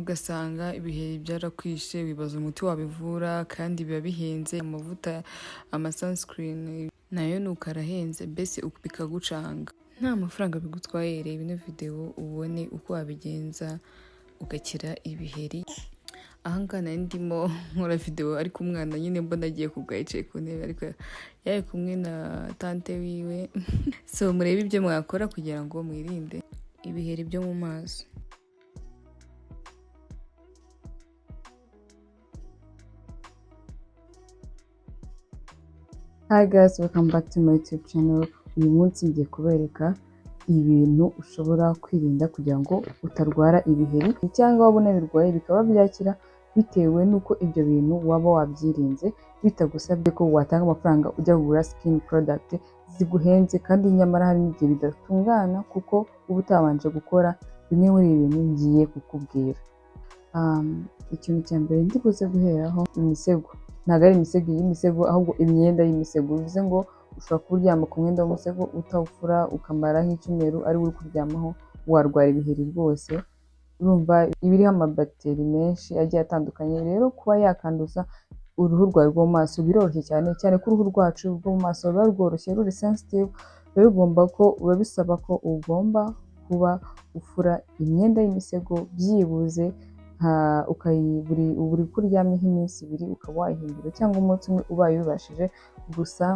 Ugasanga ibiheri byarakwishe, wibaza umuti wabivura kandi biba bihenze, amavuta, ama sunscreen nayo nuko arahenze, mbese bikagucanga. Nta mafaranga bigutwaye. Reba ino video ubone uko wabigenza ugakira ibiheri. Ahangaha nari ndimo nkora video, ariko umwana nyine mbona agiye kugwa, yicaye ku ntebe, ariko yari kumwe na tante wiwe. So murebe ibyo mwakora kugira ngo mwirinde ibiheri byo mu maso. Hi guys, welcome back to my YouTube channel. Uyu munsi ngiye kubereka ibintu ushobora kwirinda kugira ngo utarwara ibiheri, cyangwa waba unabirwaye bikaba byakira bitewe n'uko ibyo bintu waba wabyirinze, bitagusabye ko watanga amafaranga ujya kugura skin product ziguhenze, kandi nyamara hari n'igihe bidatungana kuko uba utabanje gukora bimwe muri ibi bintu ngiye kukubwira. Ikintu cya mbere ndi buze guheraho, imisego. Ntabwo ari imisego y'imisego, ahubwo imyenda y'imisego. Bivuze ngo ushobora kuba uryama ku mwenda w'umusego utawufura, ukamara nk'icyumweru ari wo uri kuryamaho, warwara ibiheri rwose. Urumva iba iriho amabagiteri menshi agiye atandukanye, rero kuba yakanduza uruhu rwawe rwo mu maso biroroshye cyane cyane ko uruhu rwacu rwo mu maso ruba rworoshye, ruri sensitive. Biba bigomba ko biba bisaba ko ugomba kuba ufura imyenda y'imisego byibuze nka buri uko uryamye nk'iminsi 2 ukaba wayihindura, cyangwa umunsi umwe ubaye ubibashije. Gusa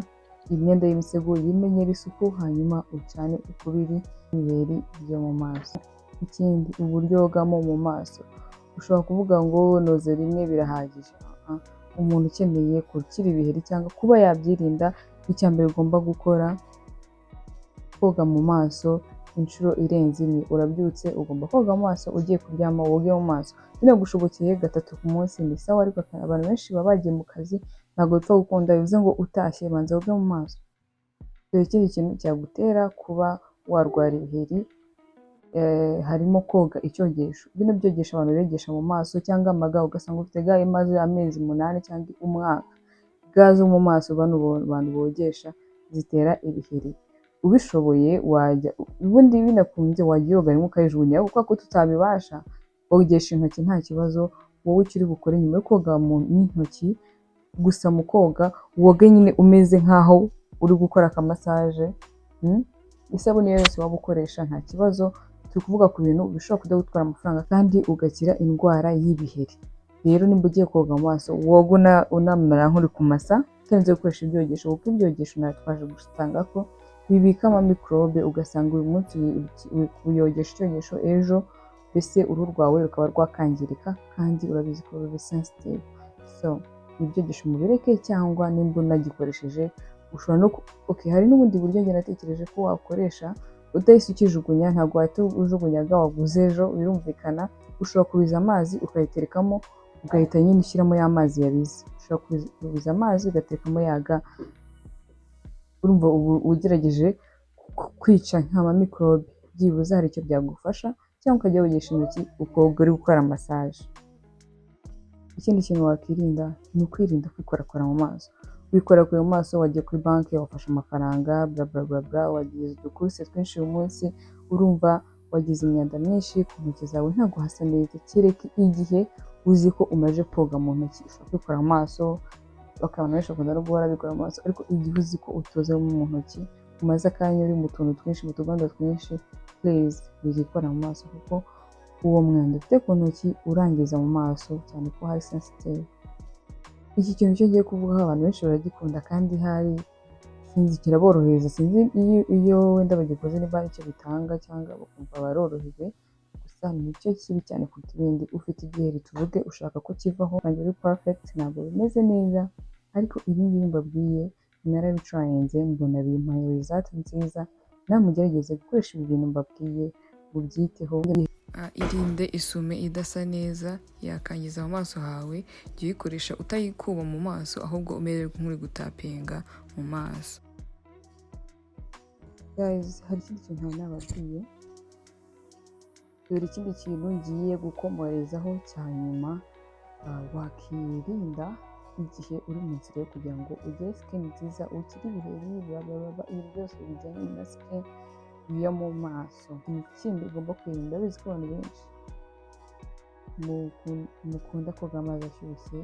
imyenda y'imisego yimenyera isuku, hanyuma ucane ukubiri n'ibiheri byo mu maso. Ikindi, uburyo wogamo mu maso. Ushobora kuvuga ngo noze rimwe birahagije. Umuntu ukeneye gukira ibiheri cyangwa kuba yabyirinda, icya mbere ugomba gukora, koga mu maso inshuro irenze imwe. Urabyutse ugomba koga mu maso, ugiye kuryama woge mu maso. Binagushobokeye gatatu ku munsi ni sawa, ariko abantu benshi baba bagiye mu kazi, ntabwo bipfa gukunda. Bivuze ngo utashye banza woge mu maso. Dore ikindi kintu cyagutera kuba warwara ibiheri, harimo koga icyogesho. Bino byogesho abantu biyogesha mu maso cyangwa amaga, ugasanga ufite ga imaze amezi 8 cyangwa umwaka. Ga zo mu maso bano bantu bogesha zitera ibiheri. Ubishoboye wajya, ubundi binakunze wajya uyoga rimwe ukayijugunya, ariko kubera ko tutabibasha, wogesha intoki nta kibazo. Wowe icyo uri bukore nyuma yo koga n'intoki gusa, mu koga woge nyine umeze nk'aho uri gukora akamassage. Isabune yose waba ukoresha nta kibazo. Turi kuvuga ku bintu bishobora kudagutwara amafaranga kandi ugakira indwara y'ibiheri. Rero nimba ugiye koga mu maso, woga unamera nk'uri kumasa, utarinze gukoresha ibyogesho, kuko ibyogesho natwe twaje gusanga ko bibika amamikorobe, ugasanga uyu munsi uyogesha icyogesho, ejo mbese uruhu rwawe rukaba rwakangirika, kandi urabizi ko ruri sensitive. So ibyogesho mubireke, cyangwa nimba unagikoresheje ushobora no, okay, hari n'ubundi buryo njye natekereje ko wakoresha udahise ukijugunya. Ntabwo wahita ujugunya ga waguze ejo, birumvikana. Ushobora kubiza amazi ukayiterekamo, ugahita nyine ushyiramo ya mazi yabize. Ushobora kubiza amazi ugatekamo ya ga, urumva ubu ugerageje kwica nk'amamikorobe, byibuze hari icyo byagufasha, cyangwa ukajya wogesha intoki ukoga uri gukora massage. Ikindi kintu wakwirinda ni ukwirinda kwikorakora mu maso. Wikorakoye mu maso, wagiye kuri banki wafashe amafaranga, bla bla bla bla, wagize udukurse twinshi uyu munsi, urumva wagize imyanda myinshi ku ntoki zawe, ntabwo hasa neza. Kereka igihe uzi ko umaze koga mu ntoki, ushobora kwikora mu maso. Abantu benshi bakunda no guhora bikora mu maso, ariko igihe uzi ko utoze mu ntoki, umaze akanya uri mu tuntu twinshi, mu tuganda twinshi, please wikora mu maso, kuko uwo mwanda ufite ku ntoki urangiza mu maso, cyane ko hari sensitive. Iki kintu cyo ngiye kuvugaho abantu benshi baragikunda, kandi hari sinzi kiraborohereza, sinzi iyo wenda bagikoze niba hari icyo bitanga cyangwa bakumva barorohewe. Gusa nicyo kibi cyane kuruta ibindi. Ufite igiheri, tuvuge ushaka ko kivaho, ntabwo uri perfect, ntabwo bimeze neza, ariko ibi ngibi mbabwiye narabitryinze mbona bimpaye result nziza. Nawe mugerageze gukoresha ibi bintu mbabwiye, mubyiteho. Irinde isume idasa neza yakangiza mu maso hawe. Jya uyikoresha utayikuba mu maso, ahubwo umere nk'uri gutapinga mu maso. Guys, hari ikindi kintu ntari nababwiye. Dore ikindi kintu ngiye gukomorezaho cya nyuma wakirinda igihe uri mu nzira yo kugira ngo ugire skin nziza, ukire ibiheri, bla bla bla, ibintu byose bijyanye na skin yo mu maso. Ikintu kindi ugomba kwirinda, urabizi ko abantu benshi mukunda koga amazi ashyushye,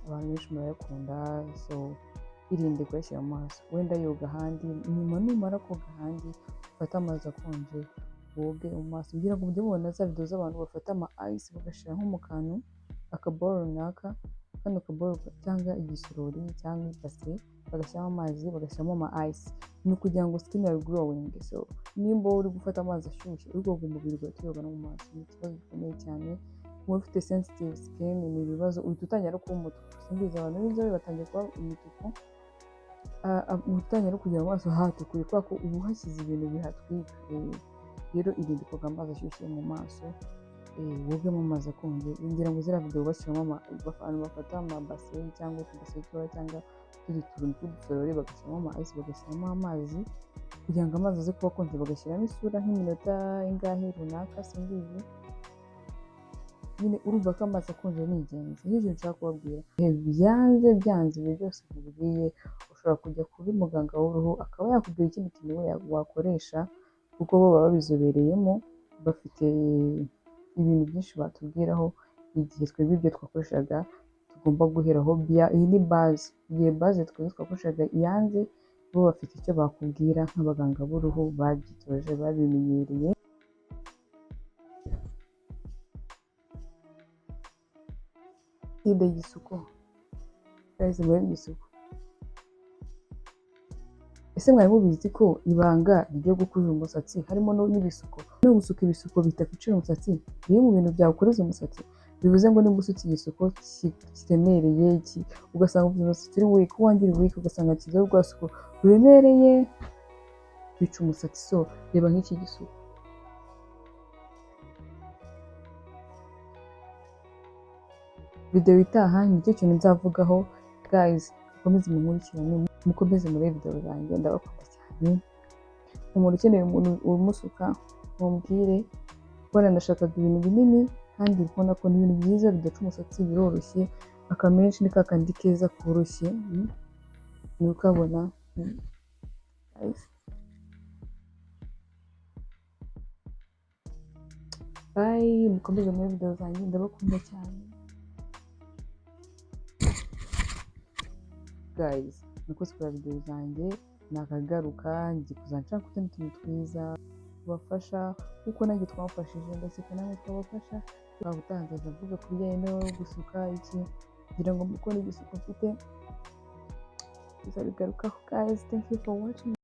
abantu benshi murayakunda, so irinde kuyashyira mu maso. Wenda yoga ahandi, nyuma numara koga ahandi ufate amazi akonje woge mu maso, kugira ngo mujye mubona za video z'abantu bafata ama ice bagashyira nko mu kantu, akaboro runaka, kano kaboro cyangwa igisorori cyangwa ibase, bagashyiramo amazi, bagashyiramo ama ice, ni ukugira ngo skin yawe glowing. So nimba uri gufata amazi ashyushye uri koga umubiri ugahita uyoga no mu maso, ni ikibazo gikomeye cyane. Kuba ufite sensitive skin ni ibibazo, uhita utangira no kuba umutuku. Simbizi, abantu b'inzobe batangiye kuba imituku, utangira no kugira mu maso hatukuye kubera ko uba uhashyize ibintu bihatwika. Rero irinde koga amazi ashyushye mu maso, wogemo amazi akonje. Ngira ngo ziriya video bashyiramo abantu bafata amabase cyangwa utubase dutoya cyangwa utundi tuntu tw'udusorori, bagashyiramo ama ice, bagashyiramo amazi kugira ngo amazi aze kuba akonje, bagashyiramo isura nk'iminota ingahe runaka, simbizi. Nyine urumva ko amazi akonje ni ingenzi. Nicyo kintu nshaka kubabwira. Byanze byanze ibyo byose nkubwiye, ushobora kujya kuri muganga w'uruhu akaba yakubwira ikindi kintu we wakoresha, kuko bo baba babizobereyemo, bafite ibintu byinshi batubwiraho. Igihe twebwe ibyo twakoreshaga tugomba guheraho, iyi ni base. Igihe base twebwe twakoreshaga yanze, bo bafite icyo bakubwira nk'abaganga b'uruhu babyitoje, babimenyereye. Irinde igisuko guys, murebe igisuko. Ese mwari mubizi ko ibanga ryo gukuza umusatsi harimo n'ibisuko? No gusuka ibisuko bitakwicira umusatsi biri mu bintu byawukoreza umusatsi. Bivuze ngo niba usutse igisuko kiremereye, ugasanga ufite umusatsi uri weak, uwanjye uri weak, ugasanga nshyizeho rwa suko ruremereye, bica umusatsi. So reba nk'iki gisuko. Video itaha nicyo kintu nzavugaho. Guys, mukomeze munkurikirane, mukomeze murebe video zanjye, ndabakunda cyane. Umuntu ukeneye umuntu umusuka mumbwire, kubona ndashakaga ibintu binini kandi uri kubona ko ni ibintu byiza bidaca umusatsi, biroroshye. Akamenshi ni kakandi keza koroshye, ni ukabona. Guys. Bye, mukomeze muri video zanjye, ndabakunda cyane. Guys, mukoze kureba video zanjye, nakagaruka ngiye kuzajya nshaka utundi tuntu twiza tubafasha kuko nanjye twabafashije, ndakeka namwe twabafasha. Waba utangaza avuga ku bijyanye no gusuka iki, kugira ngo mukore igisuko mfite, tuzabigarukaho. Guys, thank you for watching.